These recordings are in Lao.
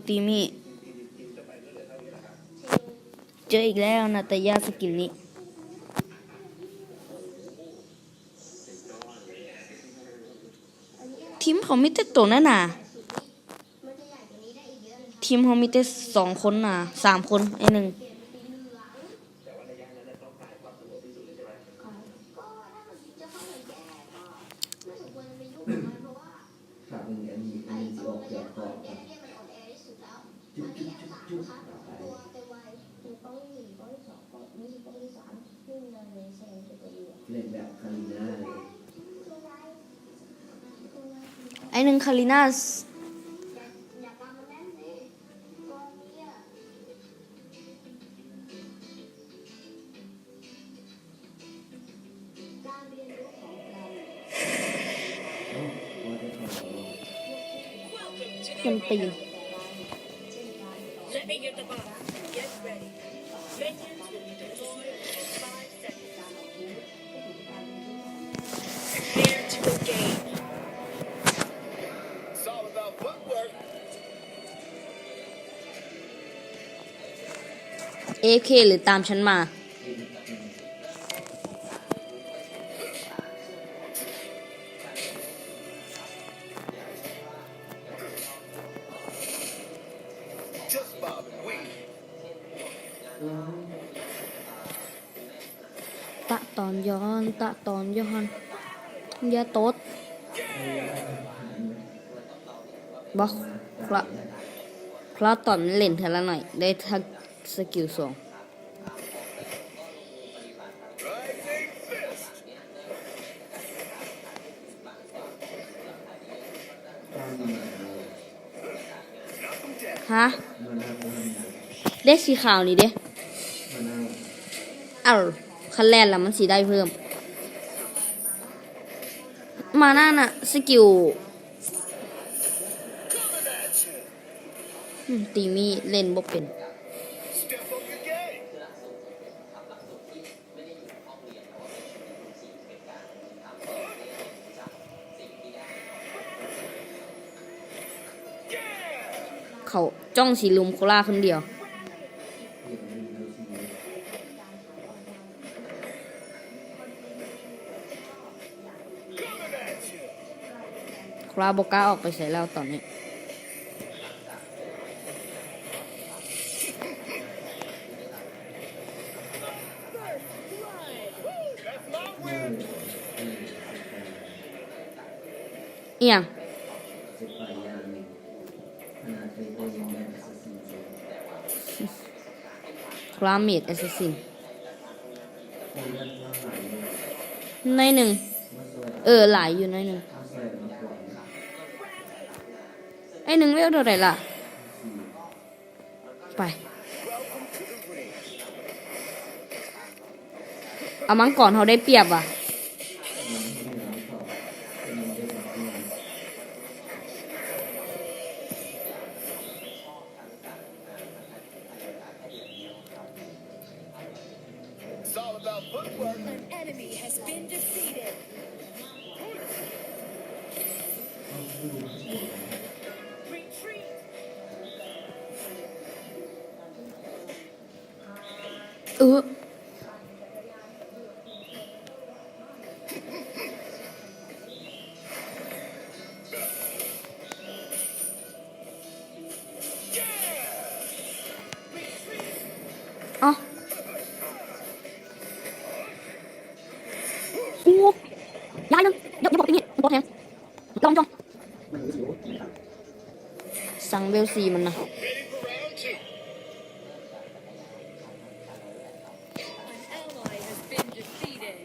ຕີມີ ເຈີອີກແລ້ວ ນາຕາຢາ ສະກິນນີ້ ທີມເຂົາມີແຕ່ໂຕໜ້າໆ ທີມເຮົາມີແຕ່ສອງຄົນນະ ສາມຄົນ ໄອ້ໜຶ່ງ ໄອ້ໜຶ່ງ ຄາລີນາ ມັນປີນ ເອເຄ ຫຼື ຕາມສັນມາ. Just bob and weave. ຕະຕອນຍ້ອນ ຕະຕອນຍ້ອນ ຢ່າຕົດ ບໍ່ ຄລະ ຄລະຕອນເຫຼັ້ນເທື່ອລະໜ້ອຍ ໄດ້ທັງສະກິວສອງ ຮະ ເດ້ ສີຂາວນີ້ເດ້ ເອົ້າ ຄັນແລ່ນລະມັນຊິໄດ້ເພີ່ມ ມານານະ ສະກິວ ອືມ ຕີມີເຫຼັ້ນບໍ່ເປັນ. ເຂົາຈ້ອງຊິລຸມໂຄລາຄົນດຽວ. ໂຄລາບໍ່ກ້າອອກໄປໃສແລ້ວຕອນນີ້. ອີ່ຫຍັງ? ຄລາມເມດແອັດແຊັສຊິນ ໜ້ອຍໜຶ່ງ ເອີ ຫຼາຍຢູ່ໜ້ອຍໜຶ່ງ. ໄອ້ໜຶ່ງເວວເທົ່າໃດລະ? ໄປ ອາ ມັງກອນເຮົາໄດ້ປຽບວ່ະ. An enemy has been defeated. Retreat. ເອີ ເອົ້າ ໂອ້ ຢ່າເລີຍ ຢ່າ ຢ່າບອກໄປນີ້ ບໍ່ແທງ ລອງ ລອງ ສັ່ງເວວສີ່ມັນນະ. An ally has been defeated.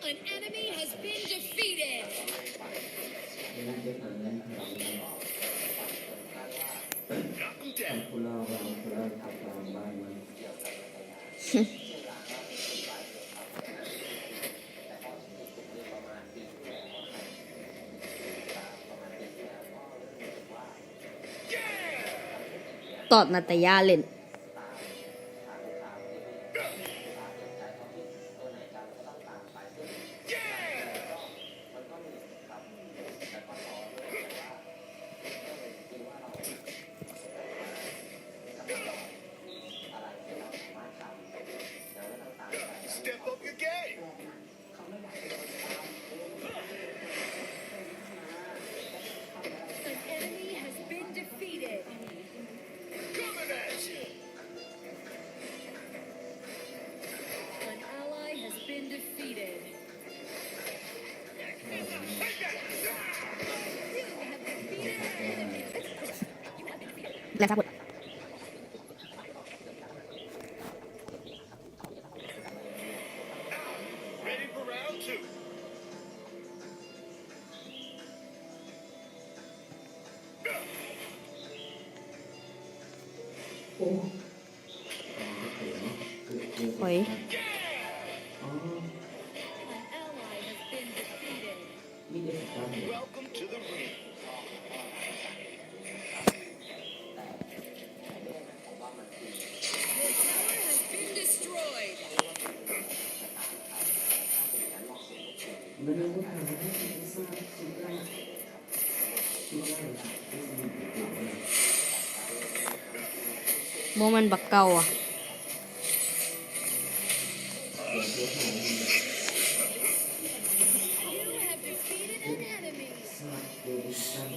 An enemy has been defeated. Knock 'em down. ຕອດນາຕາຢາເຫຼັ້ນ. ໂອ້ຍ ບໍ່ແມ່ນບັກເກົ່າອະ.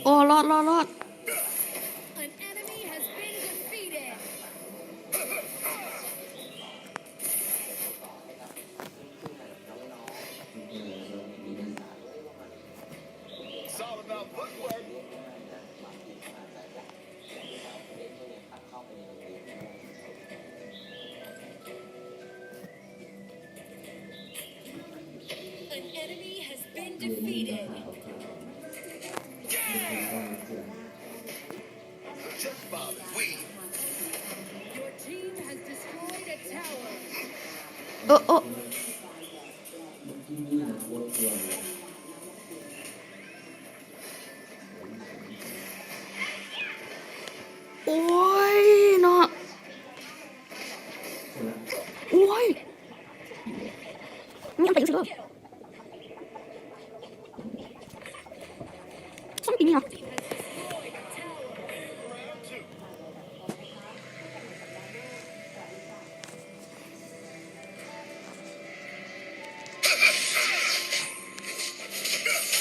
ໂອ້ ລອດ ລອດ ລອດ. An enemy has been defeated. Your team has destroyed a tower. ເອີ ເອີ ໂອ້ຍເນາະ ໂອ້ຍ ຍັງໄປຢູ່ຊິເດີ ຊ່ອງປີນີ້ເນາະ.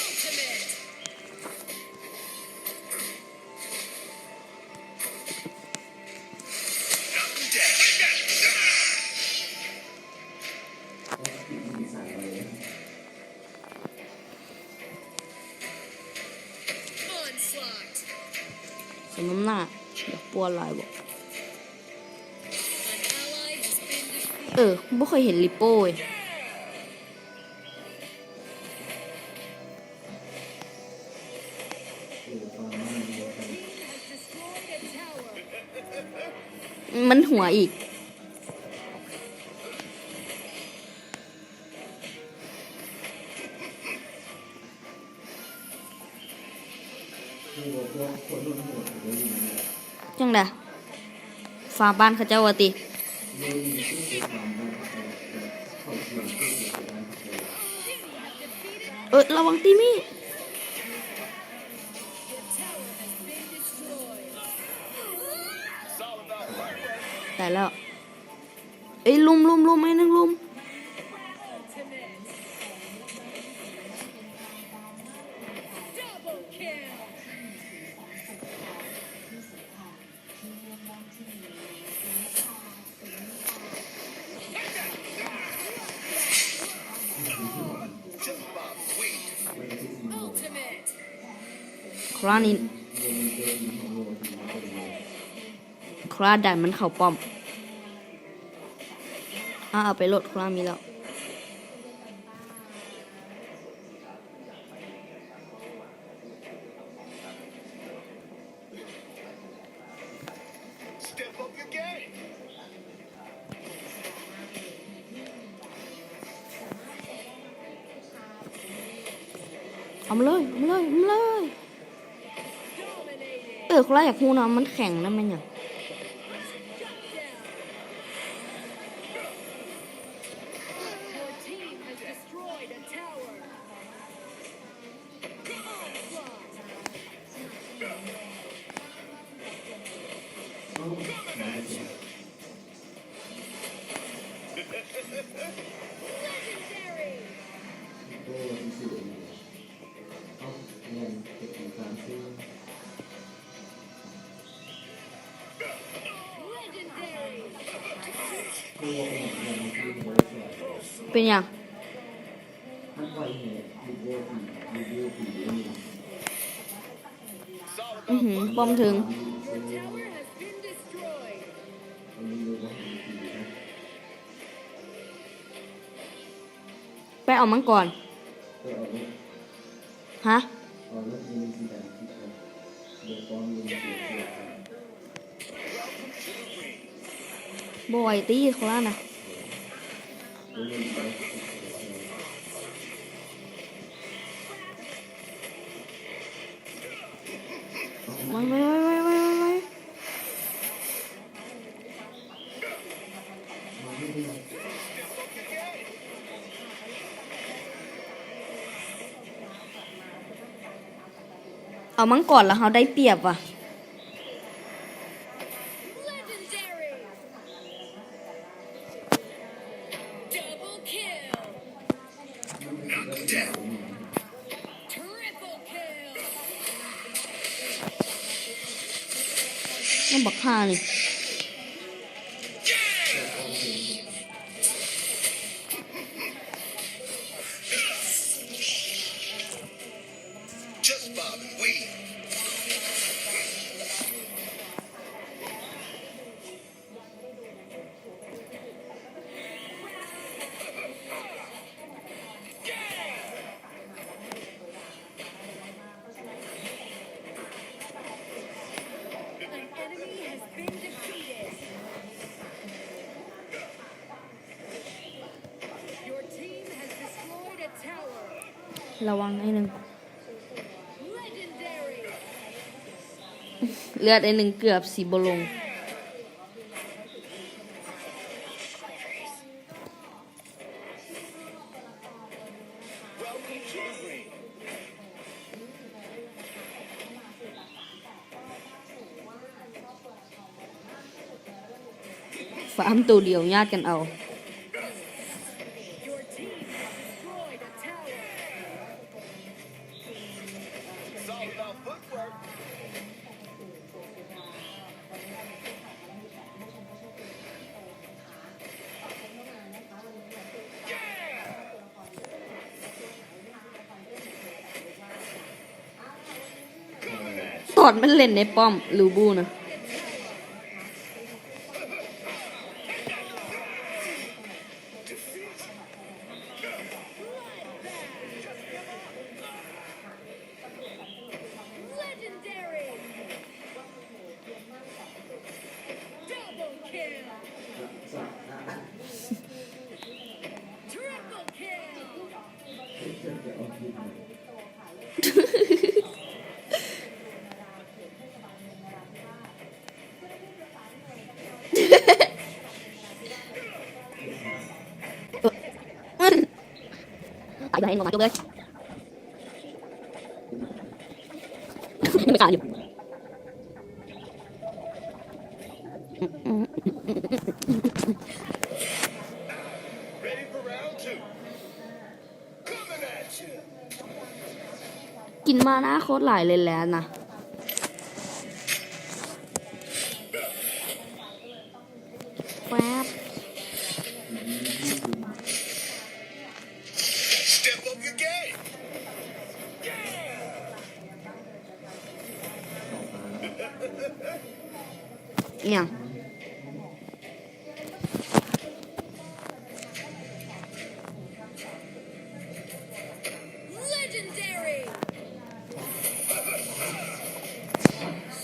Ultimate. ສົມນ້ຳໜ້າ ຢາກປົວຫຼາຍບໍ? ເອີ ບໍ່ເຄີຍເຫັນລິໂປ້ເວີຍ. ມັນຫົວອີກ. ຈັ່ງໃດ? ຝາບ້ານເຂົາເຈົ້າວ່າຕິ? ເອີ ລະວັງຕີມີ. ຕາຍແລ້ວ. ເອີຍ ລຸມ ລຸມ ລຸມ ໄອ້ໜຶ່ງ ລຸມ. Double kill. ຄຣານີ້ ຄຣາດັນມັນເຂົ້າປ້ອມ. ອາ ເອົາໄປໂລດ ຄຣາມີແລ້ວ. Step up your game. ເອົາມາເລີຍ ເອົາມາເລີຍ ເອົາມາເລີຍ. ເອີ ຄົນລະຢາກຮູ້ນະ ມັນແຂງນະແມ່ນຫຍັງ? Your team has destroyed a tower. ເປັນຫຍັງ? ອື້ຫື ປ້ອມເທິງ. ໄປເອົາມັງກອນ. ຮະ? ບໍ່ໄຫວຕິ ໂຄລານນະ. ໄວໆໆໆໆ ເອົາມັງກອນແລ້ວເຮົາໄດ້ປຽບວ່ະ. Double kill. Knock him down. Triple kill. ຍັງບັກຫ່ານີ້. Just bob and weave. An enemy has been defeated. Your team has destroyed a tower. ລະວັງໄອ້ໜຶ່ງ. Legendary. ເລືອດໄອ້ໜຶ່ງເກືອບຊິບໍ່ລົງ. Welcome to the ring. ສາມໂຕດຽວຍາດກັນເອົາ. Your team has destroyed a tower. It's all about footwork. ຕອນມັນເຫຼັ້ນໃນປ້ອມລູບູນະ. Legendary. Double kill. Triple kill. ໄປບໍ່ໃຫ້ລົງມາຈົບເລີຍ. ຍັງໄປຂາຢູ່. Ready for round two. Coming at you. ກິນມານາໂຄດຫຼາຍເລີຍແຫຼະນະ. ແຟບ. Step up your game. ອີ່ຫຍັງ? Legendary.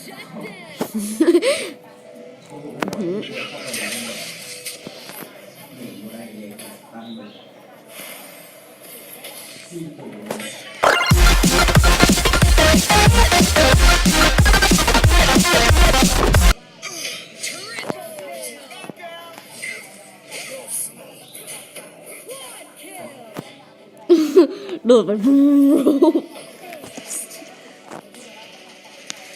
Shut down. ໂດດໄປ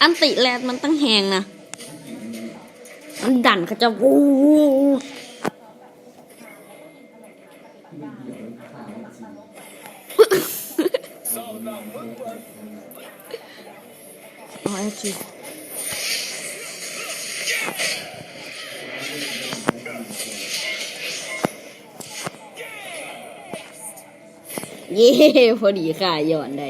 ອັນຕິແລດມັນຕັ້ງແຮງນະ ມັນດັນເຂົາເຈົ້າ. ເອົາ ເອັສ ຈີ ເຢ້ ພໍດີຂ້າຍ້ອນໄດ້.